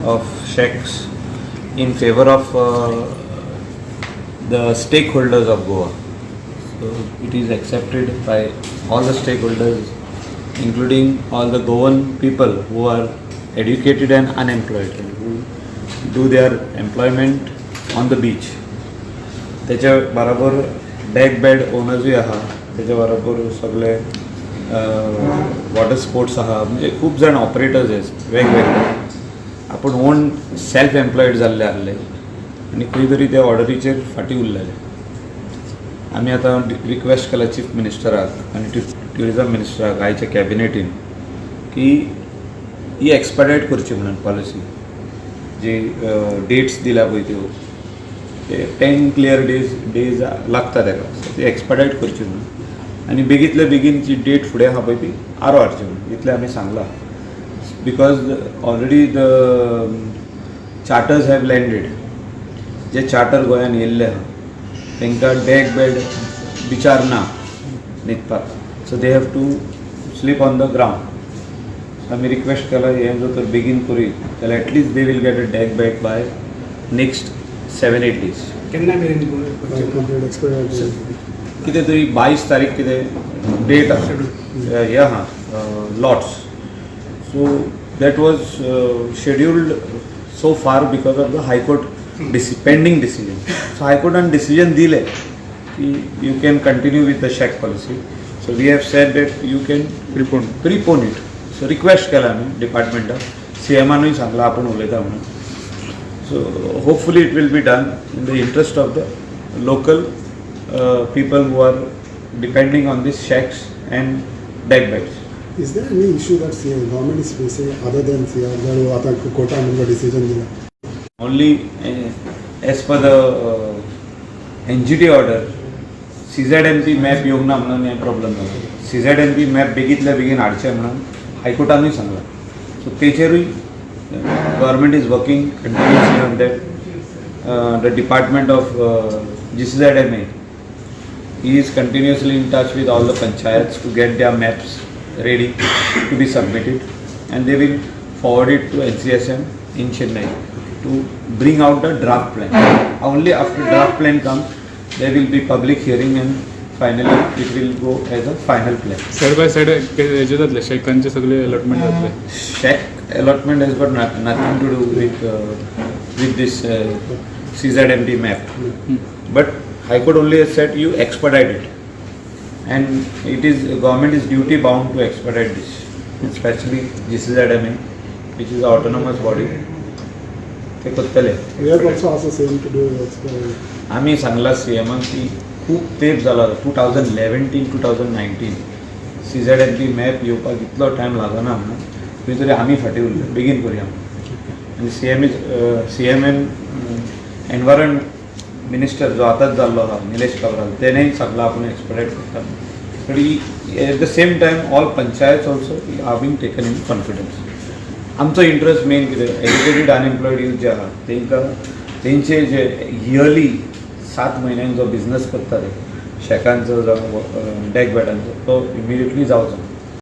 Of shacks in favor of the stakeholders of Goa. So it is accepted by all the stakeholders, including all the Goan people who are educated and unemployed and who do their employment on the beach. त्याच्या बरोबर डेक bed ओनर्सूय आहा, त्याच्या बरोबर सगळे water sports आहा, म्हणजे खूब जाण ऑपरेटर्स आहेत वेगवेगळे. आपूण ओन सेल्फ एम्प्लॉयड जाल्ले आहले आनी खंय तरी त्या ऑर्डरीचेर फाटीं उरलेले. आमी आतां रिक्वेस्ट केला चीफ मिनिस्टराक आनी ट्युरिजम मिनिस्टराक आयच्या कॅबिनेटीन की ही एक्सपेडायट करची म्हणून पॉलिसी. जी डेट्स दिल्या पळय त्यो, ते 10 क्लियर डेज लागता ताका, सो ती एक्सपेडायट करची म्हणून आनी बेगींतल्या बेगीन जी डेट फुडें आहा पळय ती आरो हाडची म्हणून, इतलें आमी सांगलां, because already the charters have landed. J charter गोंयान येयल्ले आहा तांकां डेक बेड बिचार ना न्हिदपाक, so they have to sleep on the ground. आमी रिक्वेस्ट केला, हें जर तर बेगीन करीत जाल्यार at least they will get a deck bed by next 7-8 days. केन्ना मेरेन? कितें तरी 22 तारीख कितें डेट आसा, हें आहा lots. So that was scheduled so far because of the High Court pending decision. So हायकोर्टान decision दिलें की you can continue with the shack policy, so we have said that you can prepone. Prepone it. So request केला आमी डिपार्टमेंटाक, C एमानूय सांगलां आपूण उलयता म्हणून. So hopefully it will be done in the interest of the local people who are depending on these shacks and deck beds. Is there any issue that government is facing other than CR आतां कोर्टान तुमकां decision दिला? Only as per the NGT order, CZMP map येवंक ना म्हणून हें problem जालो. CZMP map बेगींतल्या बेगीन हाडचें म्हणून हायकोर्टानूय सांगलां. सो तेचेरूय government is working continuously on that. The department of GCZMA is continuously in touch with all the panchayats to get their maps ready to be submitted, and they will forward it to NCSM in Chennai to bring out the draft plan. Only after draft plan comes, there will be public hearing and finally it will go as a final plan. Side by side हेजे जातले, शॅकांचे सगळे allotment जातले? Shack allotment has got nothing to do with this CZMP map. But High Court only has said you expedite it, and it is government is duty bound to expedite this, especially GCZMA, which is an autonomous body. ते करतले. We have also asked the same to do also. आमी सांगला C एमाक की खूब तेंप जाला, 2011, 2019, CZMP map येवपाक इतलो टायम लागना म्हणून. खंय तरी आमी फाटीं उरले, बेगीन करुया म्हणून. आनी CM is CM and environment minister जो आतांच जाल्लो आहा निलेश काब्राल, तेणेय सांगलां आपूण एक्सपेडायट करता. But at the same time all panchayats also are being taken in confidence. आमचो इंट्रस्ट मेन कितें, एज्युकेटेड अनएम्प्लॉयड यूथ जे आहा तेंकां तेंचे जे इयरली 7 म्हयन्यांक जो बिजनस करता ते शॅकांचो जावं डेक बेडांचो, तो इमिडिएटली जावचो.